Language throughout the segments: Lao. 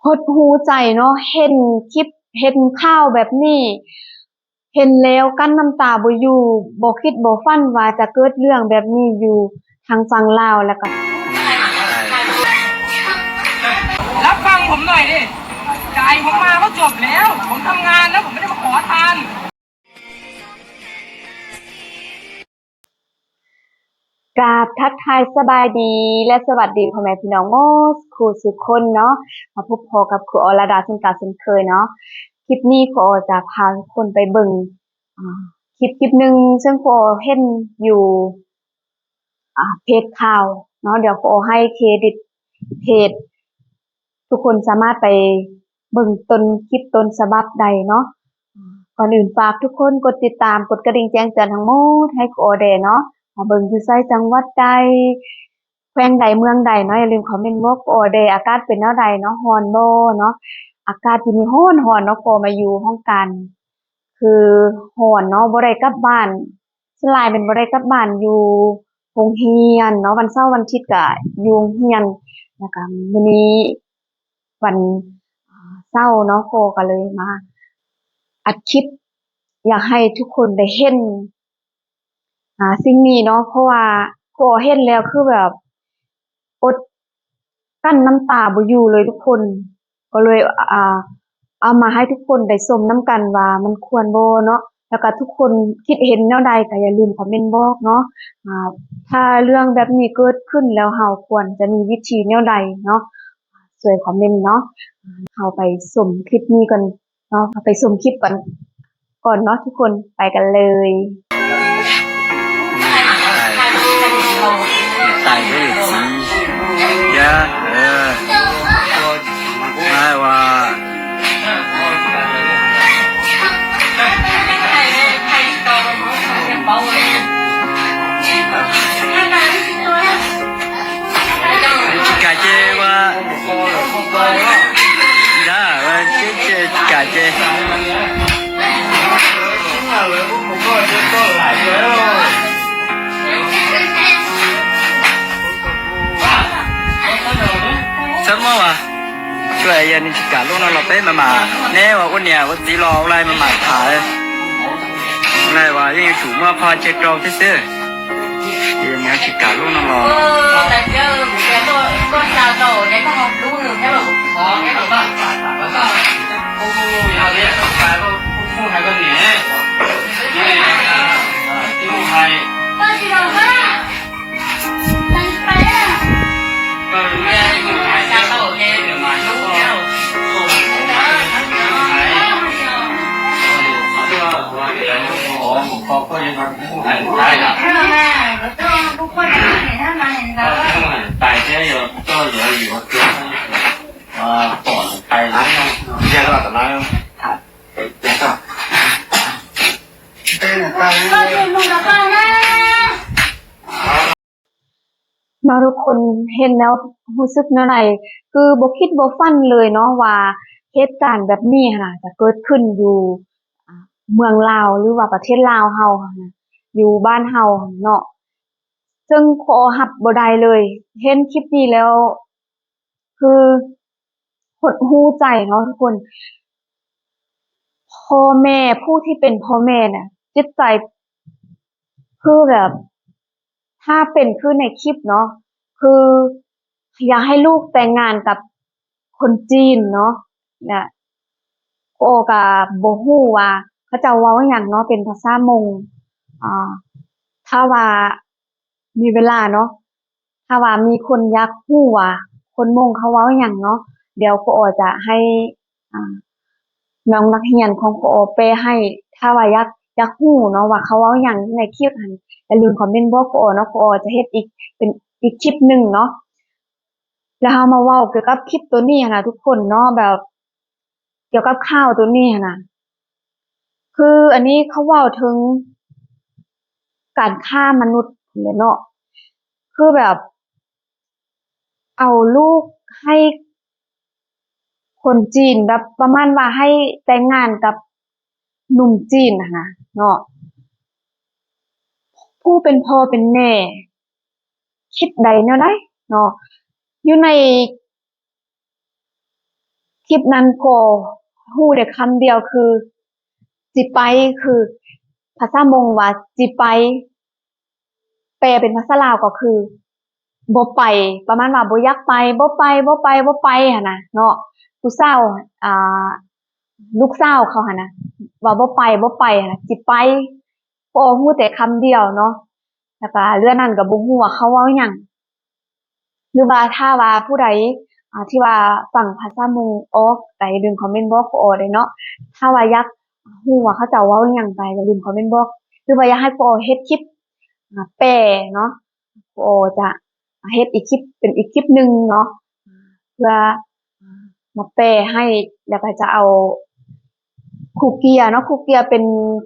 ຫົດຫູໃຈເນາະ ເຫັນຄລິບ ເຫັນຂ່າວແບບນີ້ ເຫັນແລ້ວກັ້ນນ້ຳຕາບໍ່ຢູ່ ບໍ່ຄິດບໍ່ຝັນວ່າຈະເກີດເລື່ອງແບບນີ້ຢູ່ທາງຝັ່ງລາວ ແລ້ວກໍ รับฟังผมหน่อยดิ จ่ายผมมาก็จบแล้ว ผมทำงานนะ ผมไม่ได้มาขอทาน ກາບທັກທາຍສະບາຍດີ ແລະ ສະຫວັດດີພໍ່ແມ່ພີ່ນ້ອງໝົດຄູ່ສູ່ຄົນເນາະ ມາພົບພໍ້ກັບຄູອໍລະດາເຊັ່ນເກົ່າເຊັ່ນເຄີຍເນາະ. ຄລິບນີ້ຄູອໍຈະພາທຸກຄົນໄປເບິ່ງ ອາ ຄລິບຄລິບໜຶ່ງ ເຊິ່ງຄູອໍເຫັນຢູ່ ອາ ເພຈຂ່າວເນາະ ດຽວຂໍໃຫ້ເຄຣດິດເພຈ ທຸກຄົນສາມາດໄປເບິ່ງຕົ້ນຄລິບຕົ້ນສະບັບໄດ້ເນາະ. ກ່ອນອື່ນຝາກທຸກຄົນກົດຕິດຕາມ ກົດກະດິ່ງແຈ້ງເຕືອນທັງໝົດໃຫ້ຄູອໍແດ່ເນາະ ວ່າເບິ່ງຢູ່ໃສ ຈັງຫວັດໃດ ແຂວງໃດ ເມືອງໃດເນາະ. ຢ່າລືມຄອມເມັນບອກຄູອໍແດ່ ອາກາດເປັນແນວໃດເນາະ ຮ້ອນບໍ່ເນາະ. ອາກາດຢູ່ນີ້ຮ້ອນໆ ເນາະ ຄູອໍມາຢູ່ຫ້ອງການ ຄືຮ້ອນເນາະ ບໍ່ໄດ້ກັບບ້ານ ສ່ວນຫຼາຍແມ່ນບໍ່ໄດ້ກັບບ້ານ ຢູ່ໂຮງຮຽນເນາະ ວັນເສົາວັນອາທິດກະຢູ່ໂຮງຮຽນ ແລ້ວກະມື້ນີ້ວັນເສົາເນາະ ຄູອໍກະເລີຍມາອັດຄລິບ ຢາກໃຫ້ທຸກຄົນໄດ້ເຫັນ ອາ ສິ່ງນີ້ເນາະ ເພາະວ່າຄູອໍເຫັນແລ້ວຄືແບບອົດ ກັ້ນນ້ຳຕາບໍ່ຢູ່ເລີຍທຸກຄົນ ກໍເລີຍ ອາ ເອົາມາໃຫ້ທຸກຄົນໄດ້ຊົມນຳກັນວ່າມັນຄວນບໍ່ເນາະ ແລ້ວກະທຸກຄົນຄິດເຫັນແນວໃດກະຢ່າລືມຄອມເມັນບອກເນາະ. ອາ ຖ້າເລື່ອງແບບນີ້ເກີດຂຶ້ນແລ້ວ ເຮົາຄວນຈະມີວິທີແນວໃດເນາະ ຊ່ວຍຄອມເມັນເນາະ. ເຮົາໄປຊົມຄລິບນີ້ກ່ອນ ເນາະ ເຮົາໄປຊົມຄລິບກັນກ່ອນເນາະທຸກຄົນ ໄປກັນເລີຍ. ຕາຍເດີ ເອີ ອ້າຍວ່າ ກະເຈວ່າ ດາວ່າເຈ ເຈ ກະເຈ ສະມມຸດວ່າ ຊ່ວຍອັນນີ້ຊິກະລົງນະ ລອເປ້ມາມາ ແນ່ວ່າ ໂອເນຍ ວ່າຊິລໍໄລ່ມາມາຂາຍ ໄລ່ວ່າຍັງຢູ່ສູງເມືອພາເຈັດດອກຊື່ໆ ເອີ ແນວຊິກະລົງນະ ລໍ ເນາະ ທຸກຄົນເຫັນແລ້ວຮູ້ສຶກແນວໃດ? ຄືບໍ່ຄິດບໍ່ຝັນເລີຍເນາະວ່າ ເຫດການແບບນີ້ຫັ້ນນະ ຈະເກີດຂຶ້ນຢູ່ ອາ ເມືອງລາວ ຫຼືວ່າປະເທດລາວເຮົາຫັ້ນນະ ຢູ່ບ້ານເຮົາເນາະ. ເຊິ່ງຂໍຮັບບໍ່ໄດ້ເລີຍ ເຫັນຄລິບນີ້ແລ້ວ ຄືຫົດຫູໃຈເນາະທຸກຄົນ. ພໍ່ແມ່ ຜູ້ທີ່ເປັນພໍ່ແມ່ນະ ຈິດໃຈ ຄືແບບ ຖ້າເປັນຄືໃນຄລິບເນາະ ຄືຢາກໃຫ້ລູກແຕ່ງງານກັບຄົນຈີນເນາະ ແລະ ໂອກະບໍ່ຮູ້ວ່າເຂົາເຈົ້າເວົ້າຫຍັງເນາະ ເປັນພາສາມົ້ງ. ອາ ຖ້າວ່າມີເວລາເນາະ ຖ້າວ່າມີຄົນຢາກຮູ້ວ່າຄົນມົ້ງເຂົາເວົ້າຫຍັງເນາະ ດຽວຄູອໍຈະໃຫ້ ອາ ນ້ອງນັກຮຽນຂອງຄູອໍແປໃຫ້. ຖ້າວ່າຢາກ ຢາກຮູ້ເນາະວ່າເຂົາເວົ້າຫຍັງໃນຄລິບຫັ້ນ ຢ່າລືມຄອມເມັນບອກຄູອໍເນາະ ຄູອໍຈະເຮັດອີກ ເປັນອີກຄລິບໜຶ່ງເນາະ. ແລ້ວເຮົາມາເວົ້າກ່ຽວກັບຄລິບໂຕນີ້ຫັ້ນນະທຸກຄົນເນາະ ແບບ ກ່ຽວກັບຂ່າວໂຕນີ້ຫັ້ນນະ ຄືອັນນີ້ເຂົາເວົ້າເຖິງການຄ້າມະນຸດແຫຼະເນາະ ຄືແບບເອົາລູກໃຫ້ຄົນຈີນ ແບບປະມານວ່າໃຫ້ແຕ່ງງານກັບໜຸ່ມຈີນຫັ້ນນະເນາະ. ຜູ້ເປັນພໍ່ເປັນແມ່ຄິດໃດແນວໃດເນາະ ຢູ່ໃນ ຄລິບນັ້ນກໍຮູ້ໄດ້ຄຳດຽວຄື ຊິໄປ ຄືພາສາມົ້ງວ່າ ຊິໄປ ແປເປັນພາສາລາວກໍຄື ບໍ່ໄປ ປະມານວ່າບໍ່ຢາກໄປ ບໍ່ໄປ ບໍ່ໄປ ບໍ່ໄປຫັ້ນນະເນາະ. ຜູ້ສາວ ອ່າ ລູກສາວເຂົາຫັ້ນນະ ວ່າບໍ່ໄປ ບໍ່ໄປຫັ້ນນະ ຊິໄປ. ພໍຮູ້ແຕ່ຄຳດຽວເນາະ ແລ້ວກະເລື່ອງນັ້ນກໍບໍ່ຮູ້ວ່າເຂົາເວົ້າຫຍັງ. ຫຼືວ່າຖ້າວ່າຜູ້ໃດ ອ່າ ທີ່ວ່າຟັງພາສາມົ້ງອອກ ກໍຢ່າລືມຄອມເມັນບອກຄູອໍໄດ້ເນາະ. ຖ້າວ່າຢາກຮູ້ວ່າເຂົາເຈົ້າເວົ້າຫຍັງ ກໍຢ່າລືມຄອມເມັນບອກ ຫຼືວ່າຢາກໃຫ້ຄູອໍເຮັດຄລິບ ອ່າ ແປເນາະ ຄູອໍຈະເຮັດອີກຄລິບ ເປັນອີກຄລິບໜຶ່ງເນາະ ເພື່ອມາແປໃຫ້ ແລ້ວກໍຈະເອົາຄູເກຍເນາະ. ຄູເກຍເປັນ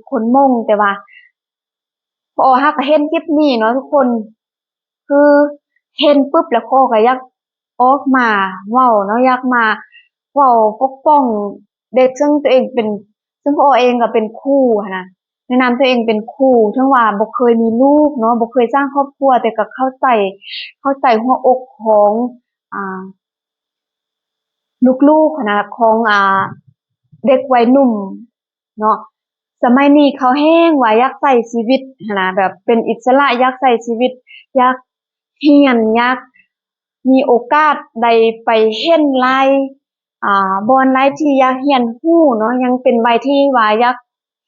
ຄົນມົ້ງ ແຕ່ວ່າ ພໍຫາກເຫັນຄລິບນີ້ເນາະທຸກຄົນ ຄືເຫັນປຶບແລ້ວ ຂໍກໍຢາກອອກມາເວົ້າເນາະ ຢາກມາເວົ້າປົກປ້ອງເດັກ ເຊິ່ງຕົວເອງເປັນ ເຊິ່ງພໍ່ເອງກໍເປັນຄູຫັ້ນນະ ໃນນາມຕົວເອງເປັນຄູ ເຖິງວ່າບໍ່ເຄີຍມີລູກເນາະ ບໍ່ເຄີຍສ້າງຄອບຄົວ ແຕ່ກໍເຂົ້າໃຈ ເຂົ້າໃຈຫົວອົກຂອງ ອ່າ ລູກໆຫັ້ນນະ ຂອງ ອ່າ ເດັກໄວໜຸ່ມ ເນາະ. ສະໄໝນີ້ເຂົາແຮ່ງວ່າຢາກໃຊ້ຊີວິດຫັ້ນນະ ແບບເປັນອິດສະຫຼະ ຢາກໃຊ້ຊີວິດ ຢາກຮຽນ ຢາກມີໂອກາດໄດ້ໄປເຫັນຫຼາຍ ອ່າ ບ່ອນຫຼາຍທີ່ ຢາກຮຽນຮູ້ເນາະ. ຍັງເປັນໄວທີ່ວ່າຢາກ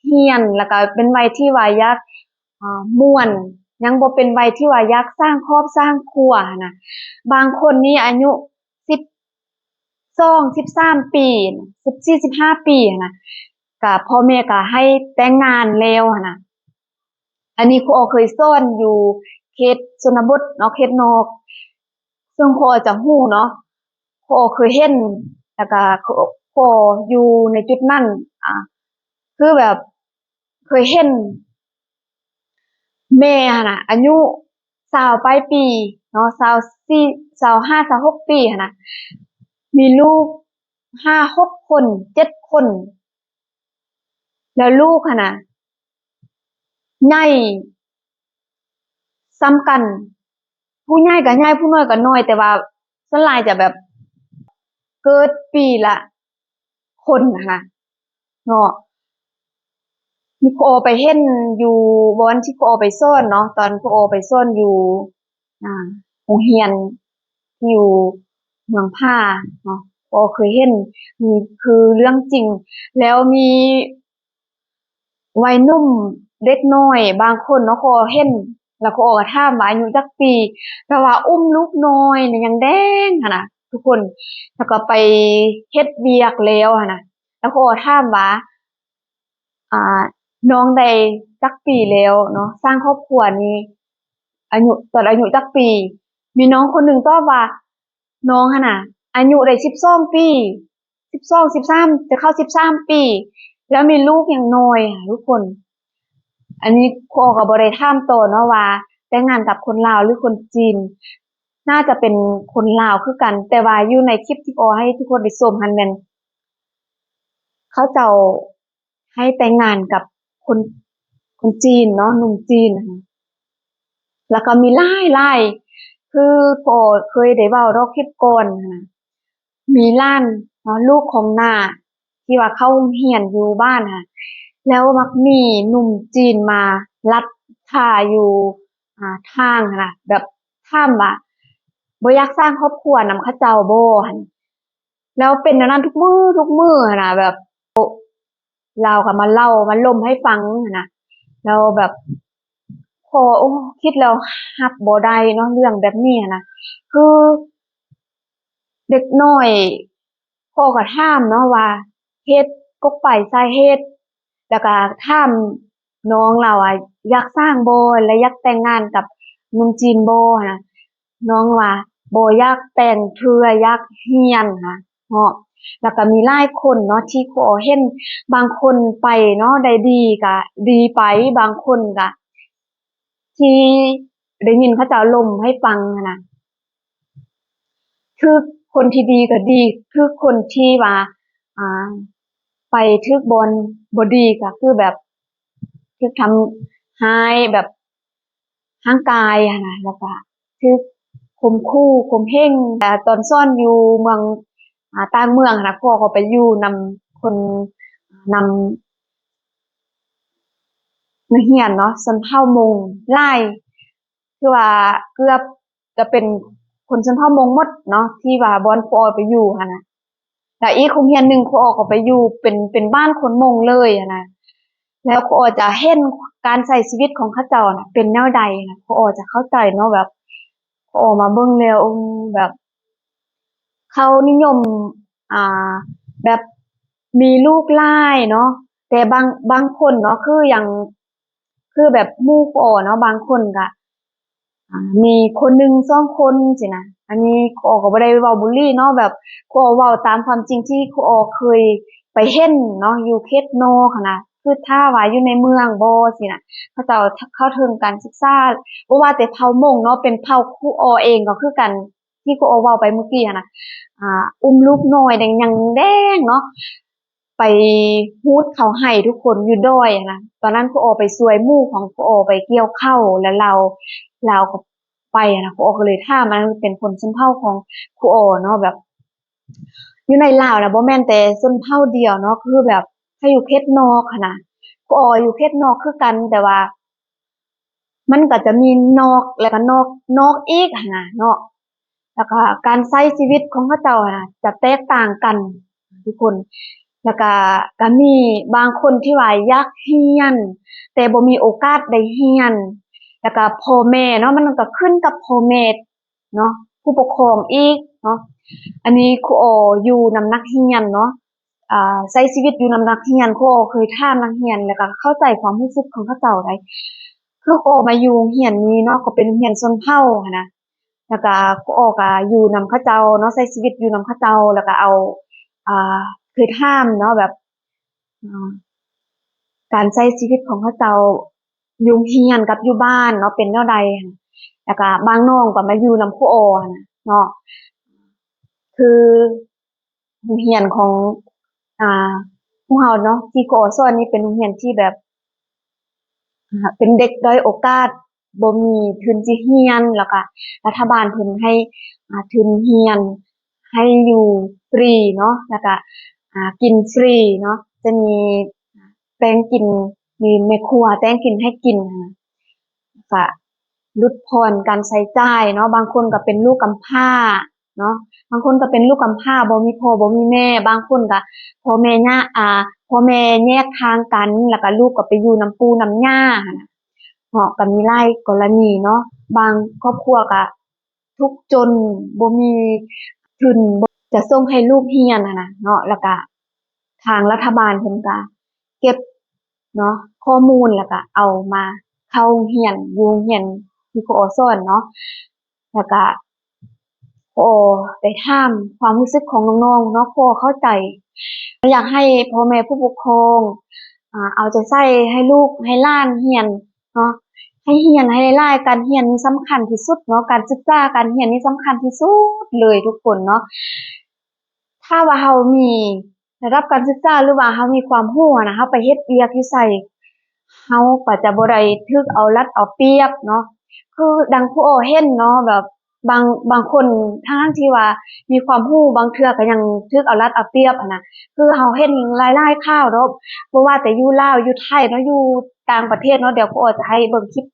ຮຽນ ແລ້ວກໍເປັນໄວທີ່ວ່າຢາກ ອ່າ ມ່ວນ ຍັງບໍ່ເປັນໄວທີ່ວ່າຢາກສ້າງຄອບສ້າງຄົວຫັ້ນນະ. ບາງຄົນນີ້ອາຍຸ ສິບສອງ ສິບສາມປີ ສິບສີ່ ສິບຫ້າປີຫັ້ນນະ ກະພໍ່ແມ່ກະໃຫ້ແຕ່ງງານແລ້ວຫັ້ນນະ. ອັນນີ້ຄູອໍເຄີຍສອນຢູ່ເຂດຊົນນະບົດເນາະ ເຂດນອກ ເຊິ່ງຄູອໍຈະຮູ້ເນາະ ຄູອໍເຄີຍເຫັນ ແລ້ວກະ ຄູ ຄູ ຢູ່ໃນຈຸດນັ້ນ ອ່າ ຄືແບບ ເຄີຍເຫັນແມ່ຫັ້ນນະ ອາຍຸຊາວປາຍປີເນາະ ຊາວສີ່ ຊາວຫ້າ ຊາວຫົກປີຫັ້ນນະ ມີລູກຫ້າຫົກຄົນ ເຈັດຄົນ ແລ້ວລູກຫັ້ນນະ ໃຫຍ່ສ່ຳກັນ ຜູ້ໃຫຍ່ກໍໃຫຍ່ ຜູ້ນ້ອຍກໍນ້ອຍ ແຕ່ວ່າສ່ວນຫຼາຍຈະແບບເກີດປີລະຄົນຫັ້ນນະເນາະ. ນີ້ຄູອໍໄປເຫັນຢູ່ບ່ອນທີ່ຄູອໍໄປສອນເນາະ ຕອນຄູອໍໄປສອນຢູ່ ອ່າ ໂຮງຮຽນທີ່ຢູ່ເມືອງຜາເນາະ ຄູອໍເຄີຍເຫັນ ນີ້ຄືເລື່ອງຈິງ ແລ້ວມີ ໄວໜຸ່ມເດັກນ້ອຍບາງຄົນເນາະ ຄູເຫັນ ແລ້ວຄູກໍຖາມວ່າອາຍຸຈັກປີ ແບບວ່າອຸ້ມລູກນ້ອຍນະ ຍັງແດງຫັ້ນນະທຸກຄົນ ແລ້ວກໍໄປເຮັດວຽກແລ້ວຫັ້ນນະ ແລ້ວຄູກໍຖາມວ່າ ອ່າ ນ້ອງໄດ້ຈັກປີແລ້ວເນາະ ສ້າງຄອບຄົວນີ້ ອາຍຸ ຕອນອາຍຸຈັກປີ ມີນ້ອງຄົນໜຶ່ງຕອບວ່າ ນ້ອງຫັ້ນນະ ອາຍຸໄດ້ສິບສອງປີ ສິບສອງ ສິບສາມ ຈະເຂົ້າສິບສາມປີ ແລ້ວມີລູກຍັງນ້ອຍຫັ້ນນະທຸກຄົນ. ອັນນີ້ຄູກໍບໍ່ໄດ້ຖາມຕໍ່ເນາະວ່າແຕ່ງງານກັບຄົນລາວ ຫຼື ຄົນຈີນ ໜ້າຈະເປັນຄົນລາວຄືກັນ ແຕ່ວ່າຢູ່ໃນຄລິບທີ່ຂໍໃຫ້ທຸກຄົນໄດ້ຊົມຫັ້ນແມ່ນ ເຂົາເຈົ້າ ໃຫ້ແຕ່ງງານກັບຄົນ ຄົນຈີນເນາະ ໜຸ່ມຈີນນະ ແລ້ວກໍມີຫຼາຍໆ ຄືພໍ່ເຄີຍໄດ້ເວົ້າດອກຄລິບກ່ອນນະ ມີຫຼານເນາະ ລູກຂອງນ້າທີ່ວ່າເຂົ້າໂຮງຮຽນຢູ່ບ້ານນະ ແລ້ວມັກມີໜຸ່ມຈີນມາລັດຖ້າຢູ່ ອ່າ ທາງຫັ້ນນະ ແບບຖາມວ່າບໍ່ຢາກສ້າງຄອບຄົວນຳເຂົາເຈົ້າບໍ່ຫັ້ນ ແລ້ວເປັນແນວນັ້ນທຸກມື້ ທຸກມື້ຫັ້ນນະ ແບບ ລາວກໍມາເລົ່າມາລົມໃຫ້ຟັງຫັ້ນນະ ແລ້ວແບບ ຂໍ ໂອ້ ຄິດແລ້ວຮັບບໍ່ໄດ້ເນາະ ເລື່ອງແບບນີ້ຫັ້ນນະ ຄືເດັກນ້ອຍ ພໍ່ກໍຖາມເນາະວ່າເຫດ ກົກໄປສາເຫດ ແລ້ວກໍຖາມນ້ອງລາວວ່າຢາກສ້າງບໍ່ ແລະ ຢາກແຕ່ງງານກັບໜຸ່ມຈີນບໍ່ຫັ້ນນະ ນ້ອງວ່າບໍ່ຢາກແຕ່ງເທື່ອ ຢາກຮຽນຫັ້ນນະເນາະ. ແລ້ວກໍມີຫຼາຍຄົນເນາະທີ່ຂໍເຫັນ ບາງຄົນໄປເນາະ ໄດ້ດີກໍດີໄປ ບາງຄົນກໍ ທີ່ໄດ້ຍິນເຂົາເຈົ້າລົມໃຫ້ຟັງຫັ້ນນະ ຖືກຄົນທີ່ດີກໍດີ ຖືກຄົນທີ່ວ່າ ອ່າ ໄປຖືກບ່ອນບໍ່ດີກໍຄືແບບ ຖືກທຳຮ້າຍແບບຮ່າງກາຍຫັ້ນນະ ແລ້ວກະຖືກຂົ່ມຂູ່ຂົ່ມເຫັງ. ແຕ່ຕອນສອນຢູ່ເມືອງ ອ່າ ຕ່າງເມືອງຫັ້ນນະ ພໍ່ກໍໄປຢູ່ນຳຄົນ ນຳນັກຮຽນເນາະ ຊົນເຜົ່າມົ້ງຫຼາຍ ຄືວ່າເກືອບຈະເປັນຄົນຊົນເຜົ່າມົ້ງໝົດເນາະ ທີ່ວ່າບ່ອນຄູອໍໄປຢູ່ຫັ້ນນະ. ແລ້ວອີກໂຮງຮຽນໜຶ່ງ ຄູອໍກໍໄປຢູ່ເປັນ ເປັນບ້ານຄົນມົ້ງເລີຍຫັ້ນນະ. ແລ້ວຄູອໍຈະເຫັນການໃຊ້ຊີວິດຂອງເຂົາເຈົ້ານະເປັນແນວໃດນະ ຄູອໍຈະເຂົ້າໃຈເນາະ ແບບຄູອໍມາເບິ່ງແລ້ວ ແບບເຂົານິຍົມ ອ່າ ແບບມີລູກຫຼາຍເນາະ ແຕ່ບາງ ບາງຄົນເນາະ ຄືຢ່າງ ຄືແບບໝູ່ຄູອໍເນາະ ບາງຄົນກະ ອ່າ ມີຄົນໜຶ່ງສອງຄົນຊີ້ນະ. ອັນນີ້ຄູອໍກໍບໍ່ໄດ້ເວົ້າບູລີເນາະ ແບບຄູອໍເວົ້າຕາມຄວາມຈິງທີ່ຄູອໍເຄີຍໄປເຫັນເນາະ ຢູ່ເຂດນອກຫັ້ນນະ. ຄືຖ້າວ່າຢູ່ໃນເມືອງບໍ່ຊີ້ນະ ເຂົາເຈົ້າເຂົ້າເຖິງການສຶກສາ ບໍ່ວ່າແຕ່ເຜົ່າມົ້ງເນາະ ເປັນເຜົ່າຄູອໍເອງກໍຄືກັນ ທີ່ຄູອໍເວົ້າໄປມື້ກີ້ຫັ້ນນະ ອ່າ ອຸ້ມລູກນ້ອຍແດງ ຍັງແດງເນາະ ໄປຮູດເຂົ້າໃຫ້ທຸກຄົນຢູ່ດອຍຫັ້ນນະ. ຕອນນັ້ນຄູອໍໄປຊ່ວຍໝູ່ຂອງຄູອໍໄປກ່ຽວເຂົ້າ ແລ້ວລາວ ລາວກໍໄປຫັ້ນນະ. ຄູອໍກໍເລີຍຖາມ ອັນນັ້ນເປັນຄົນຊົນເຜົ່າຂອງຄູອໍເນາະ ແບບຢູ່ໃນລາວນະ ບໍ່ແມ່ນແຕ່ຊົນເຜົ່າດຽວເນາະ ຄືແບບຖ້າຢູ່ເຂດນອກຫັ້ນນະ ຄູອໍຢູ່ເຂດນອກຄືກັນ ແຕ່ວ່າ ມັນກໍຈະມີນອກ ແລ້ວກໍນອກ ນອກອີກຫັ້ນນະເນາະ. ແລ້ວກໍການໃຊ້ຊີວິດຂອງເຂົາເຈົ້າຫັ້ນນະຈະແຕກຕ່າງກັນທຸກຄົນ. ແລ້ວກໍ ກໍມີບາງຄົນທີ່ວ່າຢາກຮຽນ ແຕ່ບໍ່ມີໂອກາດໄດ້ຮຽນ. ແລ້ວກໍພໍ່ແມ່ເນາະ ມັນກໍຂຶ້ນກັບພໍ່ແມ່ ເນາະ ຜູ້ປົກຄອງອີກເນາະ. ອັນນີ້ຄູອໍຢູ່ນຳນັກຮຽນເນາະ ອ່າ ໃຊ້ຊີວິດຢູ່ນຳນັກຮຽນ ຄູອໍເຄີຍຖາມນັກຮຽນ ແລ້ວກໍເຂົ້າໃຈຄວາມຮູ້ສຶກຂອງເຂົາເຈົ້າໄດ໋. ຄືຄູອໍມາຢູ່ໂຮງຮຽນນີ້ເນາະ ກໍເປັນໂຮງຮຽນຊົນເຜົ່າຫັ້ນນະ ແລ້ວກໍຄູອໍກໍຢູ່ນຳເຂົາເຈົ້າເນາະ ໃຊ້ຊີວິດຢູ່ນຳເຂົາເຈົ້າ ແລ້ວກໍເອົາ ອ່າ ເຄີຍຖາມເນາະ ແບບ ອ່າ ການໃຊ້ຊີວິດຂອງເຂົາເຈົ້າ ຢູ່ໂຮງຮຽນກັບຢູ່ບ້ານເນາະ ເປັນແນວໃດ ແລ້ວກະບາງນ້ອງກໍມາຢູ່ນຳຄູອໍຫັ້ນນະເນາະ. ຄືໂຮງຮຽນຂອງ ອ່າ ພວກເຮົາເນາະ ທີ່ຄູອໍສອນນີ້ເປັນໂຮງຮຽນທີ່ແບບ ອ່າ ເປັນເດັກດ້ອຍໂອກາດ ບໍ່ມີທຶນຊິຮຽນ ແລ້ວກະລັດຖະບານເພິ່ນໃຫ້ ອ່າ ທຶນຮຽນ ໃຫ້ຢູ່ຟຣີເນາະ ແລ້ວກະ ອ່າ ກິນຟຣີເນາະ ຈະມີແຕ່ງກິນ ມີແມ່ຄົວແຕ່ງກິນໃຫ້ກິນຫັ້ນນະ ກະຫຼຸດຜ່ອນການໃຊ້ຈ່າຍເນາະ. ບາງຄົນກໍເປັນລູກກຳພ້າເນາະ ບາງຄົນກໍເປັນລູກກຳພ້າ ບໍ່ມີພໍ່ບໍ່ມີແມ່ ບາງຄົນກໍພໍ່ແມ່ຍາ ອ່າ ພໍ່ແມ່ແຍກທາງກັນ ແລ້ວກໍລູກກໍໄປຢູ່ນຳປູ່ນຳຍ່າຫັ້ນນະ ເນາະ ກໍມີຫຼາຍກໍລະນີເນາະ. ບາງຄອບຄົວກະທຸກຈົນ ບໍ່ມີທຶນ ຈະສົ່ງໃຫ້ລູກຮຽນຫັ້ນນະເນາະ ແລ້ວກະທາງລັດຖະບານເພິ່ນກະເກັບເນາະ ຂໍ້ມູນ ແລ້ວກະເອົາມາເຂົ້າໂຮງຮຽນ ຢູ່ໂຮງຮຽນທີ່ຄູອໍສອນເນາະ ແລ້ວກະ ຂໍໄດ້ຖາມຄວາມຮູ້ສຶກຂອງນ້ອງໆເນາະ ຂໍເຂົ້າໃຈ ຢາກໃຫ້ພໍ່ແມ່ຜູ້ປົກຄອງ ອ່າ ເອົາໃຈໃສ່ໃຫ້ລູກໃຫ້ຫຼານຮຽນເນາະ ໃຫ້ຮຽນໃຫ້ຫຼາຍໆ ການຮຽນນີ້ສຳຄັນທີ່ສຸດເນາະ ການສຶກສາການຮຽນນີ້ສຳຄັນທີ່ສຸດເລີຍທຸກຄົນເນາະ. ຖ້າວ່າເຮົາມີ ລະດັບການສຶກສາ ຫຼືວ່າເຮົາມີຄວາມຮູ້ຫັ້ນນະ ເຮົາໄປເຮັດວຽກຢູ່ໃສ ເຮົາກໍຈະບໍ່ໄດ້ຖືກເອົາລັດເອົາປຽບເນາະ. ຄືດັ່ງຄູອໍເຫັນເນາະ ແບບບາງ ບາງຄົນທັງໆທີ່ວ່າມີຄວາມຮູ້ ບາງເທື່ອກໍຍັງຖືກເອົາລັດເອົາປຽບຫັ້ນນະ. ຄືເຮົາເຫັນຫຼາຍໆຂ່າວເນາະ ບໍ່ວ່າແຕ່ຢູ່ລາວ ຢູ່ໄທເນາະ ຢູ່ຕ່າງປະເທດເນາະ. ດຽວຄູອໍຈະໃຫ້ເບິ່ງຄລິບ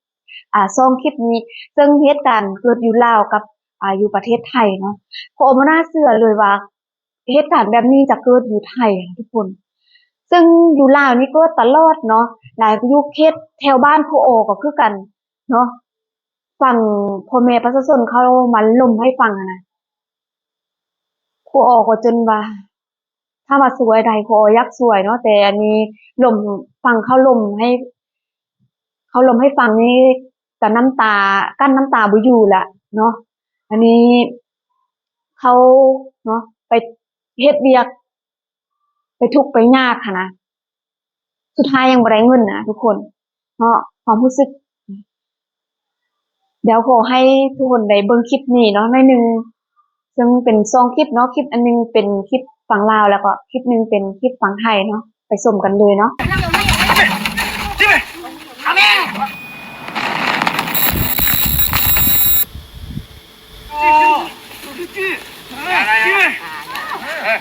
ອ່າ ສອງຄລິບນີ້ ເຊິ່ງເຫດການເກີດຢູ່ລາວກັບ ອ່າ ຢູ່ປະເທດໄທເນາະ. ຄູອໍບໍ່ໜ້າເຊື່ອເລີຍວ່າ ເຫດການແບບນີ້ຈະເກີດຢູ່ໄທຫັ້ນທຸກຄົນ ເຊິ່ງຢູ່ລາວນີ້ເກີດຕະຫຼອດເນາະ ຫຼາຍຢູ່ເຂດແຖວບ້ານຄູອໍກໍຄືກັນເນາະ. ຝັ່ງພໍ່ແມ່ປະຊາຊົນເຂົາລົມໃຫ້ຟັງຫັ້ນນະ ຄູອໍກໍຈົນວ່າ ຖ້າວ່າຊ່ວຍໄດ້ ຄູອໍຢາກຊ່ວຍເນາະ ແຕ່ອັນນີ້ລົມ ຟັງເຂົາລົມໃຫ້ ເຂົາລົມໃຫ້ຟັງນີ້ ກະນ້ຳຕາ ກັ້ນນ້ຳຕາບໍ່ຢູ່ລະເນາະ. ອັນນີ້ເຂົາເນາະ ໄປເຮັດວຽກ ໄປທຸກໄປຍາກຫັ້ນນະ ສຸດທ້າຍຍັງບໍ່ໄດ້ເງິນນະທຸກຄົນເນາະ ຄວາມຮູ້ສຶກ. ດຽວຂໍໃຫ້ທຸກຄົນໄດ້ເບິ່ງຄລິບນີ້ເນາະ ໜ້ອຍໜຶ່ງ ເຊິ່ງເປັນສອງຄລິບເນາະ ຄລິບອັນໜຶ່ງເປັນຄລິບຝັ່ງລາວ ແລ້ວກໍຄລິບໜຶ່ງເປັນຄລິບຝັ່ງໄທເນາະ ໄປຊົມກັນເລີຍເນາະ. ເ